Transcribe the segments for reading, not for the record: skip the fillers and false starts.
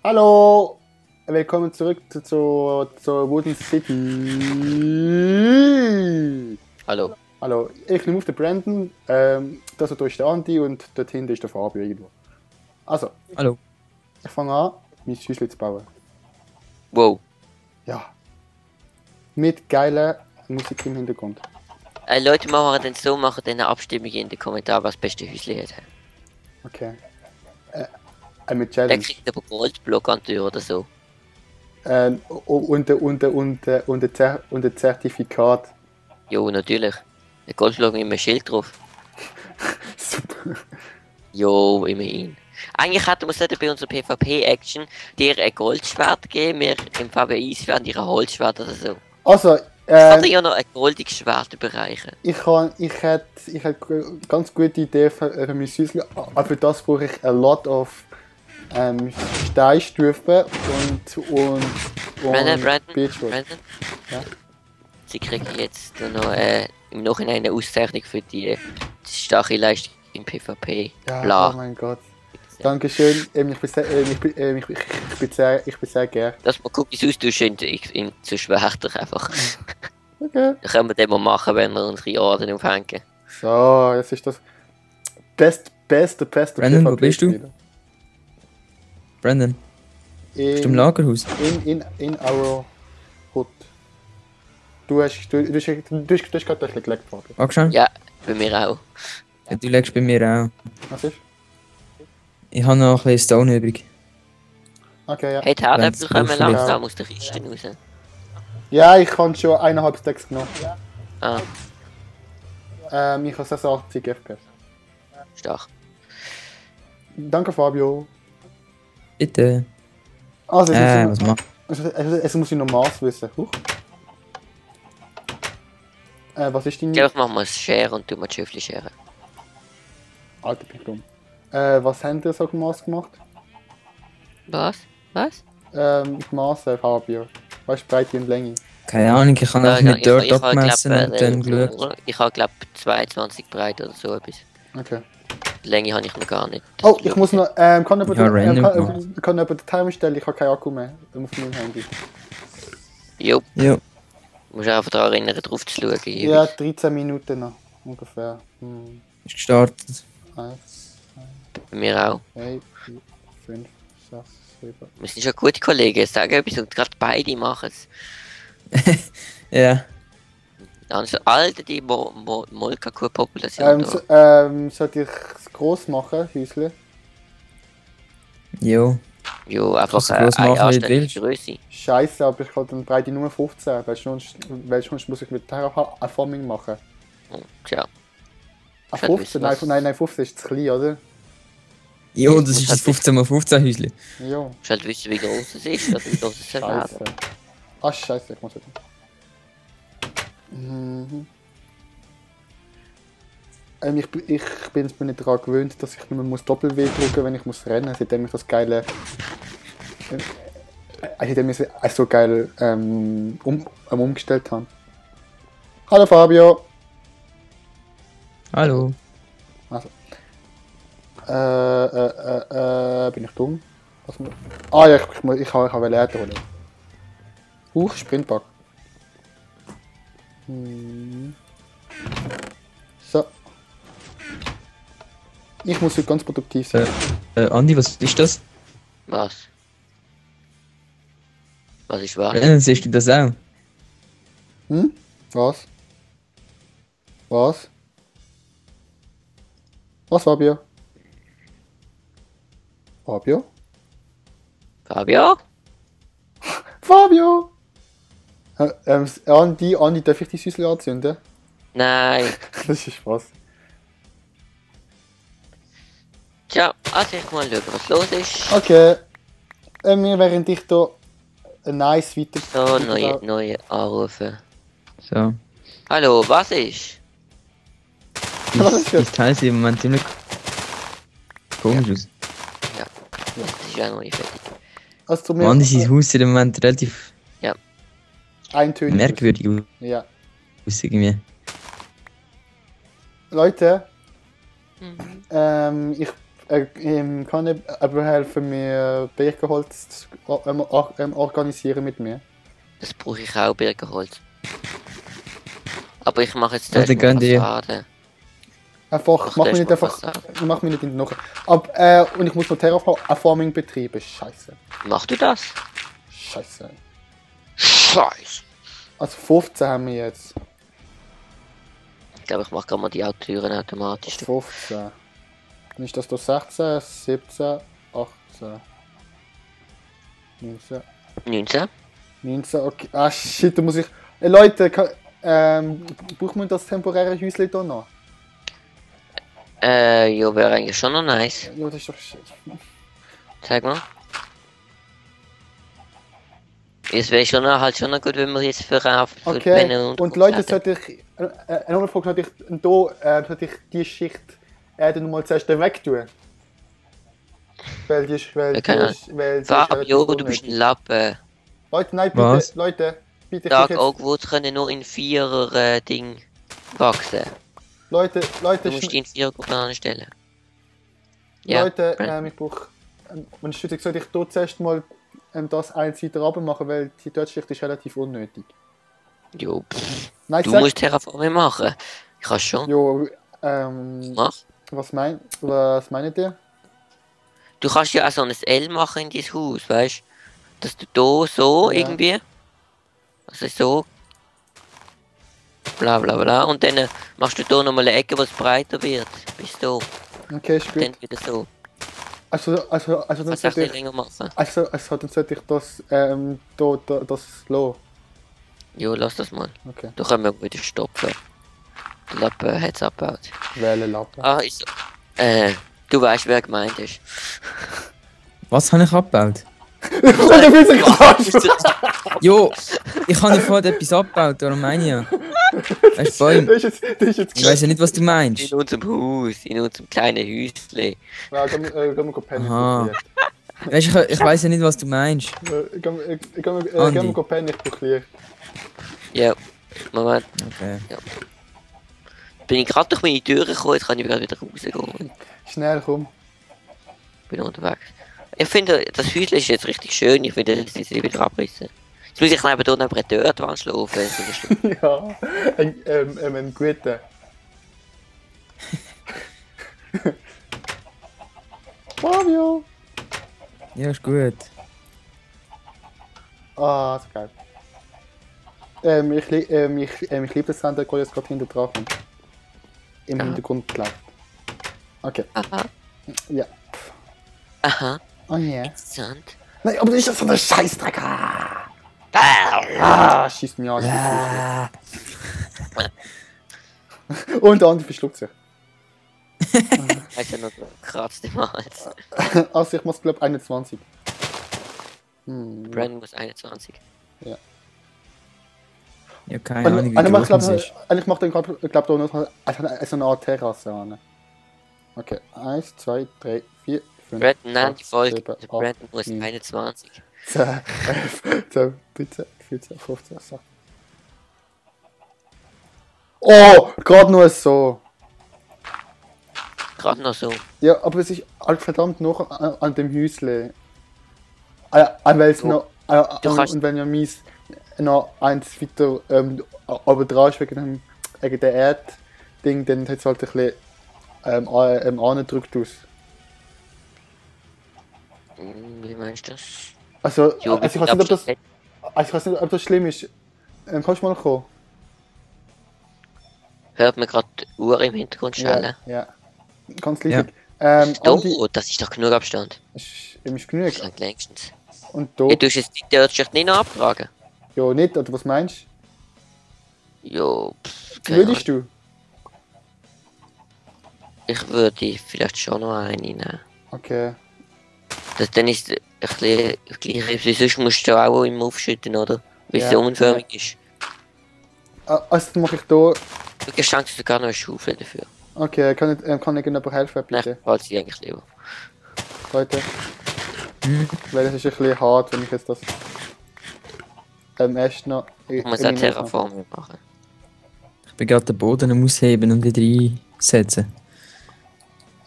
Hallo! Willkommen zurück zur Wooden City. Hallo. Hallo, ich nehme auf den Brandon, das hier ist der Andi und dort hinten ist der Fabio irgendwo. Also, Hallo. ich fange an, mein Häuschen zu bauen. Wow. Ja. Mit geiler Musik im Hintergrund. Leute, machen wir dann so, machen dann eine Abstimmung in den Kommentaren, was das beste Häuschen hat. Okay. Mit Der Challenge. kriegt aber Goldblock an die Tür oder so. Und ein Zertifikat. Jo, natürlich. Der Goldblock mit einem Schild drauf. Super. Jo, immerhin. Eigentlich hätten wir bei unserer PvP-Action dir ein Goldschwert geben, wir im VBI-Schwert dir ein Holzschwert oder so. Also, Ich hatte ja noch ein goldiges Schwert überreichen. ich hätte eine ganz gute Idee für mein Häuschen, aber für das brauche ich a lot of Steinstufen und Brandon, Beechwood. Brandon? Ja? Sie kriegen jetzt nur noch im Nachhinein eine Auszeichnung für die starke Leistung im PvP. Ja, Bla. oh mein Gott. Dankeschön, ich bin sehr gern. Dass man Cookies austauschen in zu Schwerter einfach. Okay. Das können wir dann mal machen, wenn wir unsere Orden aufhängen. So, jetzt ist das beste Brandon, wo bist du? PvP-Spiel. Brandon, bist du im In, Lagerhaus? in our hood. Du hast gerade ein bisschen gelegt, Fabio. Angeschaut? Ja, bei mir auch. Ja, du legst bei mir auch. Was ist? Ich habe noch ein bisschen Stone übrig. Okay, ja. Hey, die Herdäpfel Wenn's kommen aufschlägt. langsam aus der Kiste raus. Ja, ich habe schon 1,5 Stacks genommen. Ah, Ich habe 86 FPS. stark. Danke, Fabio. Bitte. Also, Was mach? es muss ich noch Maß wissen. Huch. Was ist dein... Ich glaube, ich mache mal das Schere und tu mal die Schöfli scheren. Alter, bin ich dumm. Was haben ihr so Maß gemacht? Was? Was? Maße, Fabio. Was ist Breite und Länge? Keine Ahnung, ich habe einfach mit Dirt habe, abgemessen und dann geschaut. ich habe, glaube 22 breit oder so etwas. Okay. Die Länge habe ich noch gar nicht. Oh, ich muss noch... kann jemand Ja, random kann jemand den Timer stellen? Ich habe keinen Akku mehr auf meinem Handy. Jo, Ja. musst einfach daran erinnern, drauf zu schauen. Ja, 13 Minuten noch. Ungefähr. Ist gestartet. 1, Bei mir auch. 2, 4, 5, 6, 7... Wir sind schon gute Kollegen, sagen etwas und gerade beide machen es. Ja. Also, Alter, die Molkakuh-Population. Sollte ich es gross machen, Häusle? Jo. Jo, einfach Kannst du gross eine machen, wie du anständige Größe. Scheiße, aber ich kann dann Breite nur 15, weil sonst muss ich mit Terraforming machen. Tja, Ah, Ich will 15? wissen, Nein, 15 ist zu klein, oder? Jo, das muss ist halt das 15x15 Häuschen. Jo, musst halt wissen, wie groß es ist oder wie groß es soll scheiße. werden. Ah, scheiße, ich muss wieder. Mhm. Ich bin es mir nicht daran gewöhnt, dass ich nur muss Doppel-W drücken, wenn ich muss rennen, seitdem ich das geile... seitdem ich es so geil umgestellt habe. Hallo Fabio! Hallo. Also. Bin ich dumm? Ja, ich habe Leiter holen. Sprintbug. So. Ich muss heute ganz produktiv sein. Andi, was ist das? Was? Was ist wahr? Brandon, siehst du das auch? Was? Was? Was, Fabio? Fabio? Fabio? Fabio! Andi, darf ich die Süßle anzünden? Nein. Das ist Spaß. Tja, also ich mal schauen, was los ist. Okay. Während ich hier ein nice weiter... So, neue Anrufe. So. Hallo, was ist? Was ist Ich das? teile sie im Moment ziemlich komisch aus. Das ist ja noch nicht fertig. Also zu mir Andi, sein Haus sieht im Moment relativ eintönig. merkwürdig aus Ja. irgendwie. Leute, Mhm. ich Kann ich aber helfen, mir Birkenholz zu organisieren mit mir? Das brauche ich auch, Birkenholz. Aber ich mache jetzt Ja, zuerst dann gönn mal dir. Fassade. Einfach, mach mich nicht einfach. Mach mich nicht in die Knochen. Und ich muss noch Terraforming betreiben. Scheiße. Machst du das? Scheiße. Scheiße. Also 15 haben wir jetzt. Ich glaube, ich mache gerade mal die Türen automatisch. 15. Nicht das da 16, 17, 18. 19. 19? 19, okay. Ah shit, da muss ich. Leute, braucht man das temporäre Häuschen hier noch? Ja, wäre eigentlich schon noch nice. Ja, das ist doch shit. Zeig mal. Es wäre schon noch, halt schon noch gut, wenn wir jetzt für Okay, und Leute, sollte ich. Eine andere Frage, sollte ich die Schicht Erde nochmal zuerst weg tun? Weil die ist. Fabio, du bist ein Lappen. Leute, nein, bitte, Was? Leute, bitte. Dark Oakwoods können nur in 4er Ding wachsen. Leute, Du musst die in 4er Gruppen anstellen. Ja, Leute, Brandon. ich brauche. Unterstützung, sollte ich dort zuerst mal das eins weiter runter machen, weil die Dörrschicht ist relativ unnötig. Jo, pff. Nein, Du musst Terraforming machen. Ich kann schon. Jo, Mach. was meint ihr? Du kannst ja auch so ein L machen in dein Haus, weißt du? Dass du da so Ja. irgendwie. Also so. Bla bla bla. Und dann machst du da nochmal eine Ecke, wo es breiter wird. Bis da. Okay, ist gut. Dann wieder so. Also dann Kannst du auch sollte nicht ich. länger machen. Also dann sollte ich das, das lassen. Jo, lass das mal. Okay. Da können wir wieder stoppen. Der Lappen hat es abgebaut. Wählen Lappen. Ah, ist so. Du weißt, wer gemeint ist. Was habe ich abgebaut? Und dann will ich raus! Jo, ich habe vorhin etwas abgebaut, darum meine ich ja. Weißt du, Bäume? Das ist jetzt Ich weiß ja nicht, was du meinst. In unserem Haus, in unserem kleinen Häuschen. Ja, gehen wir pennen. Aha. Weißt du, ich weiß ja nicht, was du meinst. Gehen Andi. wir pennen, ich brauche Licht. Ja, Moment. Okay. Bin ich gerade durch meine Tür gekommen, jetzt kann ich gerade wieder rausgehen. Schnell, komm. Bin unterwegs. Ich finde, das Häuschen ist jetzt richtig schön, ich finde, das ist wieder abrissen. Jetzt muss ich neben dort neben einer Dörrwand schlafen, das ist schlimm. Ja, ein guter. Fabio! Ja, ist gut. Ah, so geil. Ich liebe das Sand, der jetzt gerade hinter dran kommt. Im Aha. Hintergrund bleibt. Okay, Aha, ja. aha, Oh yeah. interessant. Nein, aber das ist doch so ein Scheißdreck. Schießt mich an. Und der andere verschluckt sich. Hast ja noch gekratzt im Hals. Also ich muss glaube 21. Brandon muss 21. Ja, keine Ahnung, wie groß das ist. Ich mache den glaube da noch so eine Art Terrasse an. Okay, 1, 2, 3, 4, 5. Brandon, nein, die Folge. 7, Der Brandon muss 21. 10, 11, 12, 13, 14, 15, 16. Oh, gerade nur so. Gerade noch so. Ja, aber es ist halt verdammt noch an dem Häusle. Weil es noch. Du kannst- Und wenn ja mies noch eins weiter aber dran ist wegen der Erdding, dann hat es halt ein bisschen angedrückt aus. Wie meinst du das? Also, Jo, ich weiß nicht, ob das schlimm ist. Kannst du mal kommen? Hört man gerade die Uhr im Hintergrund schnellen? Ja. Ganz liebig. Doch, das ist doch genug Abstand. Ist genug. Das langt längstens. Und da? Ja, du hast jetzt die Dörrschicht nicht noch abtragen. Ja, nicht, oder was meinst Jo, du? keine Ahnung. Würdest du? Ich würde vielleicht schon noch eine nehmen. Okay. Dann ist es ein bisschen gleich, sonst musst du auch immer aufschütten, oder? Weil es Ja, so unförmig ist. Also dann mache ich da. Du geschenkst sogar noch eine Schaufel dafür. Okay, kann irgendjemand helfen, Nein, bitte? ich behalte sie eigentlich lieber. Leute. Weil es ist ein bisschen hart, wenn ich jetzt das. Erst noch. Ich muss auch Terraforming machen. Ich bin gerade den Boden am Ausheben und wieder einsetzen.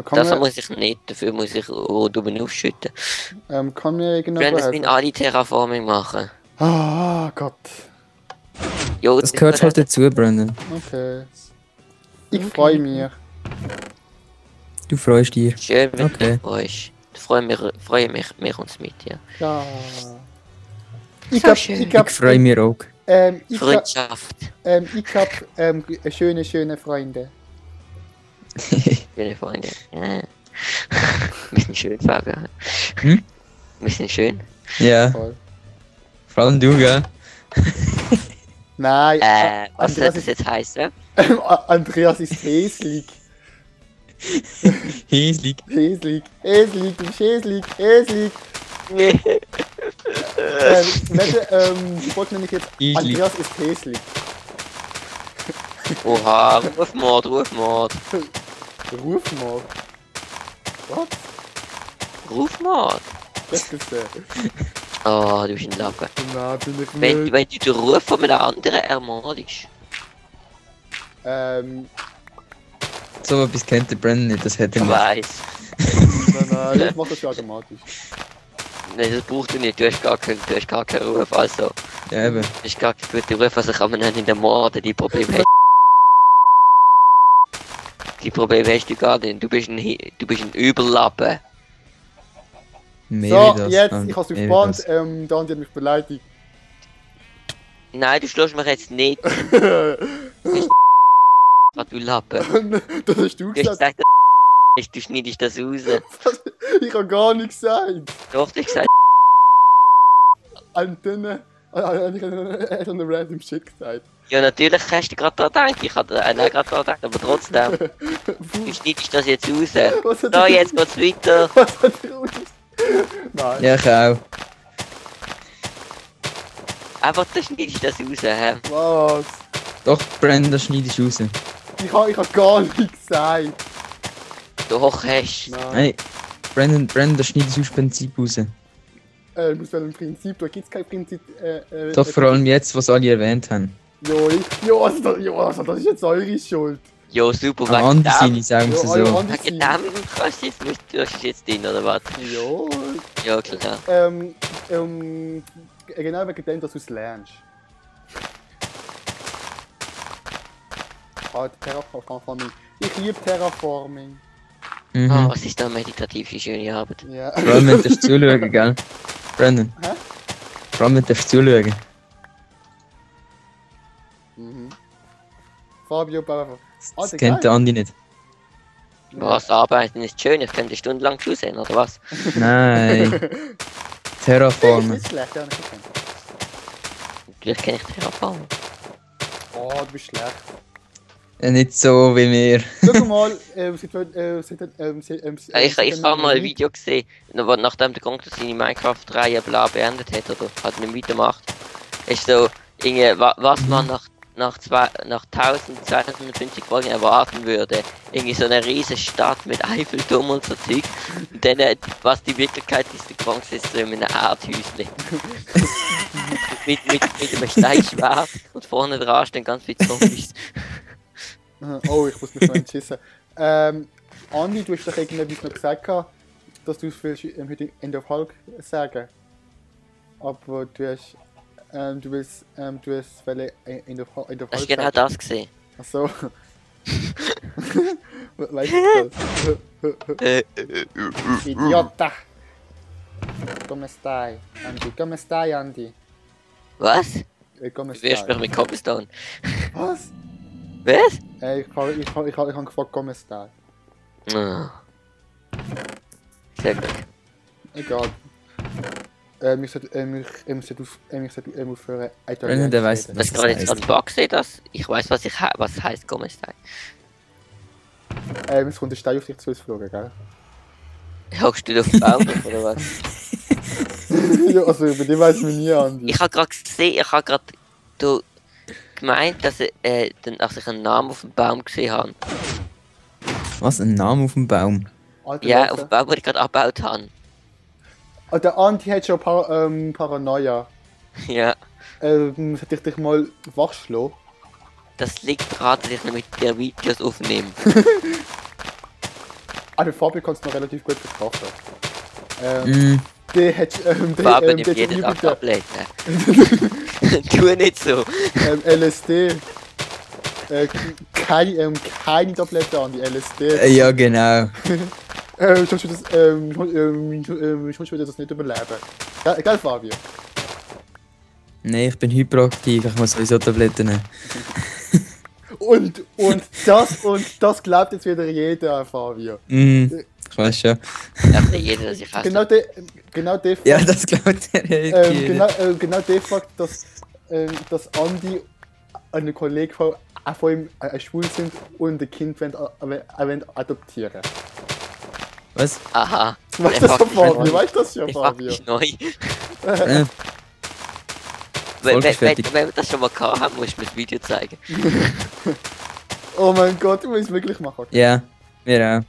Kann Das mir, muss ich nicht, dafür muss ich rundum aufschütten. kann mir Wenn irgendjemand das helfen? alle Terraforming machen. Ah, Gott. Jo, Das gehört halt dazu, Brandon. Okay. Ich freue mich. Du freust dich. Schön, wenn Okay. du freust. Freue mich, wir uns mit dir. Ja. Ich So hab, schön. ich hab, Ich freue mich auch. ich hab, Freundschaft. ich hab schöne Freunde. Schöne Freunde. Ja. Wir sind schön, Fabian. Hm? Wir sind schön. Ja, Voll. vor allem du, gell? Nein, Was soll Andreas, das jetzt heißen? Andreas ist häslich. Häslig. Häslich, du bist häslich. Ich wollte nämlich jetzt, Häslich. Andreas ist häslich. Oha, Rufmord. Ruf mal. Was? Rufmord. Das ist Oh, du bist ein Lappen. Nein, bin ich Wenn nicht. du den Ruf von einem anderen ermordest. So etwas kennt der Brandon nicht, das hätte Ich er nicht. weiss. Nein, ich mach das ja automatisch. Nein, das brauchst du nicht. Du hast gar keinen Ruf. Also, Ja, eben. du hast gar keinen guten Ruf. Also kann man nicht in der Morde die Probleme hast. Die Probleme hast du gar nicht. Du bist ein Überlappen. Mehr So, wie das. jetzt, Ah, ich hab's mehr wie gespannt, das. der Andi hat mich beleidigt. Nein, du schlägst mich jetzt nicht. Du Lappen. Das hast du Du hast gesagt. gesagt, du schneidest das raus. Ich hab gar nichts gesagt. Doch, du hast gesagt, Antenne. Ich hab eine random Shit gesagt. ja natürlich hast du gerade daran gedacht. Ich hatte nicht gerade daran gedacht, aber trotzdem. Du schneidest das jetzt raus. Was hat So, er- jetzt geht's weiter. Was hat er raus? Nein. Ja, ich auch. Einfach, du schneidest das raus. Hä? Was? Doch, Brandon, das schneidest du raus. Ich hab gar nichts gesagt. Doch, hast. Nein. Brandon, das schneidest du aus Prinzip raus. Ich muss im Prinzip, da gibt's kein Prinzip. Doch, vor allem jetzt, was alle erwähnt haben. Das ist jetzt eure Schuld. Jo, super, Am Andi wegen dem. seine, sagen wir Ja, so. eure Andi Wegen sind. dem kannst du jetzt jetzt drin, oder was? Ja. Ja, klar. Genau wegen dem, dass du es lernst. Terraforming. Ich liebe Terraforming. Mhm. Ah, was ist da meditative schöne Arbeit? Ja. Vor allem, wenn du zuschauen, gell? Brandon. Hä? Vor allem, wenn du zuschauen. Mhm. Fabio Bauer. Das kennt der Andi nicht. Was, arbeiten ist schön, ich könnte stundenlang zusehen, oder was? Nein. Ist Terraformen. nicht schlecht, ja, nicht schlecht. Natürlich kenne ich Terraform. Oh, du bist schlecht. Nicht so wie wir. Schau mal, Ich habe mal ein Video gesehen, nachdem der Conker seine Minecraft-Reihe bla beendet hat, oder hat nicht weitergemacht. Ist so, was man nach 1250 Folgen erwarten würde. Irgendwie so eine riesige Stadt mit Eiffelturm und so Zeug. Und dann, was die Wirklichkeit ist, der Conker ist so in einem Arthäuschen. mit einem Steinschwert und vorne dran stehen ganz viele Zombies. Oh, ich muss mich noch entschissen. Andi, du hast doch irgendetwas noch gesagt, dass du heute End of Hulk sagen. Aber du hast End of Hulk Hast du genau das gesehen? Achso. Weißt du das? Idiota! Come stai, Andi? Come stai, Andi? Was? Come Du wirst mich stai? mit Cobblestone. Was? Was? Ich habe gefragt, come stai? Ah. Sehr gut. Egal. Ich sollte aufhören, Brandon, der weiss, zu reden. Was gerade jetzt an Bug sehe, dass ich weiß, was heißt Gomestein. Es kommt ein Stein auf dich zu geflogen, gell? Hockst du auf den Baum drauf, oder was? Ja, also über die weiss man nie, Andi. Ich habe gerade gesehen, gemeint, dass ich einen Namen auf dem Baum gesehen habe. Was? Ein Name auf dem Baum? Alter, Ja, Leute. auf dem Baum, den ich gerade abgebaut habe. Ah, der Andi hat schon Paranoia. Ja. Sollte ich dich mal wachschlagen? Das liegt daran, dass ich nicht mit dir Videos aufnehme. Aber Fabio kann es noch relativ gut verkraften. Mm, Der hat, Fabio der nimmt jeden Tag übliche, Tabletten. Tu nicht so. LSD. Keine Tabletten an die LSD. ja, genau. Sonst würde das nicht überleben. Gell, Fabio? Nein, ich bin hyperaktiv, ich muss sowieso Tabletten nehmen. Und das glaubt jetzt wieder jeder an Fabio. Ich weiß schon. Darf nicht jeder, dass ich fast. Genau der Fakt, Ja, das glaubt er nicht. genau der Fakt, dass Andi und ein Kollege von ihm schwul sind und ein Kind wollen adoptieren. Was? Aha. Weißt du Der das fragt schon, mich Fabio? neu. Weißt du das schon, Der fragt Fabio? mich neu. Äh, Wenn Vollgeschwätigt. wir das schon mal gehabt haben, musst du mir das Video zeigen. Oh mein Gott, du musst es wirklich machen. ja, wir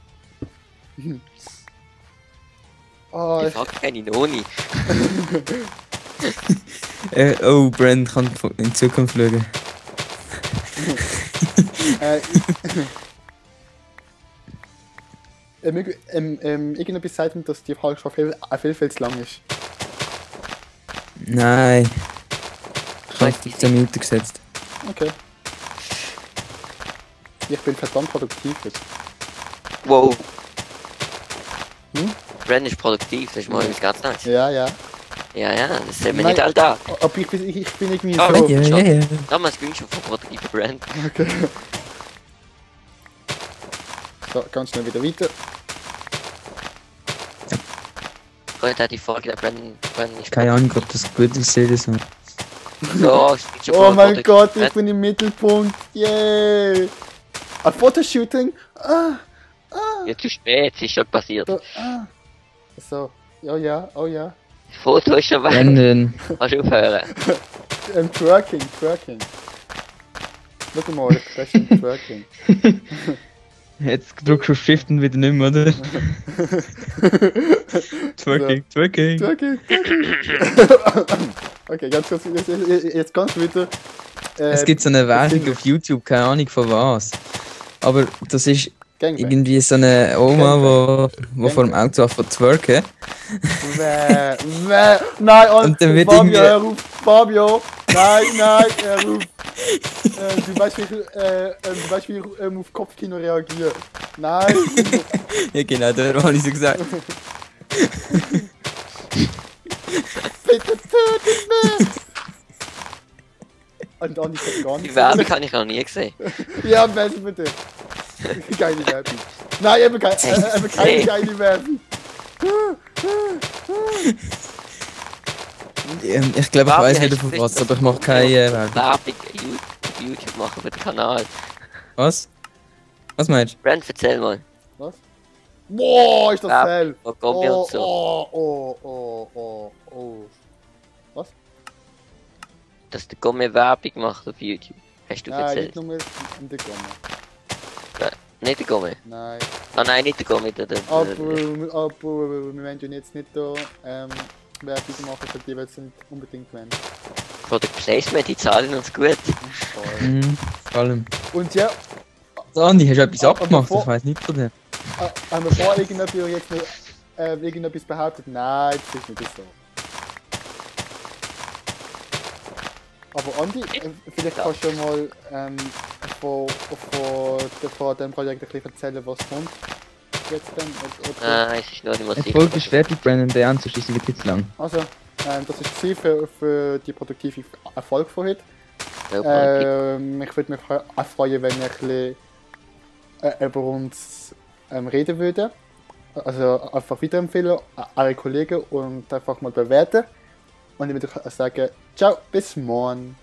auch. Oh, Ich frage keine Noni. Oh, Brand kann in Zukunft schauen. äh, irgendetwas sagt mir, dass die Frage schon viel zu lang ist. Nein. Ich habe 15 Minuten gesetzt. Okay. Ich bin verdammt produktiv jetzt. Wow. Hm? Brand ist produktiv, das ist mal etwas ganz Neues. Ja, ja. Ja, das sehen wir Nein. nicht all da. Aber ich bin irgendwie Ah, so. Ja, ja, ja. Da haben wir ein Screenshot von produktiver Brand. Okay. So, ganz schnell wieder weiter. Heute hat die Frage der Brand ist Keine Ahnung, ob das gut aussieht oder so. So, Screenshot Oh von mein produktiver Gott, ich Brand. bin im Mittelpunkt. Yay! Ein Fotoshooting. Ja, zu spät, es ist schon passiert. So, So, oh ja. Das Foto ist schon weg. Brandon. Kannst du aufhören? Twerking. Schau mal, ich spreche Twerking. Jetzt drückst du auf Shift und wieder nicht mehr, oder? Twerking. Twerking. Okay, ganz kurz, jetzt ganz wieder. Es gibt so eine Werbung auf YouTube, keine Ahnung von was. Aber das ist Gangbang. irgendwie so eine Oma, die vor dem Auto anfängt zu twerken. Nein, Und dann wird Fabio, irgendwie- hör auf, Fabio, nein, hör auf. Du weißt, wie ich auf Kopfkino reagiere. Nein. Ja genau, da habe ich so gesagt. Bitte tötet mich! Und Andi kann gar Die nicht. Werbung habe ich noch nie gesehen. Ja, besser bitte. Keine Werbung. Nein, eben keine geile Werbung. Ich glaube, ich Fabi, weiß nicht hast du von was, gewusst, aber ich mache keine Werbung. Werbung auf YouTube machen für den Kanal. Was? Was meinst du? Brand, erzähl mal. Was? Boah, ist das Werbung hell. von Gombi und so. Oh. Was? Dass der Gommi Werbung macht auf YouTube. Hast du Nein, erzählt? nicht nur in der Gomme. Nicht der Gommi. Nein. Ah nein, nicht der Gommi. Aber wir wollen ja jetzt nicht da Werbung machen, für die wir jetzt nicht unbedingt wollen. Product Placement, die zahlen uns gut. Voll. Vor allem. Und ja, So, Andi, hast du etwas Aber abgemacht? bevor- Ich weiß nicht von dir. haben wir vorher irgendjemand jetzt noch irgendetwas behauptet? Nein, das ist nicht so. Aber Andi, vielleicht kannst du mal von dem Projekt ein bisschen erzählen, was kommt. Jetzt dann, Nein, es ist nur die Die Musik. Folge ist fertig, Brandon, der anzuschließen wird jetzt lang. Also, das ist Ziel für die produktive Erfolg von heute. Ja, Ich würde mich auch freuen, wenn ihr ein bisschen über uns reden würdet. Also einfach weiterempfehlen an eure Kollegen und einfach mal bewerten. Und ich würde sagen, ciao, bis morgen.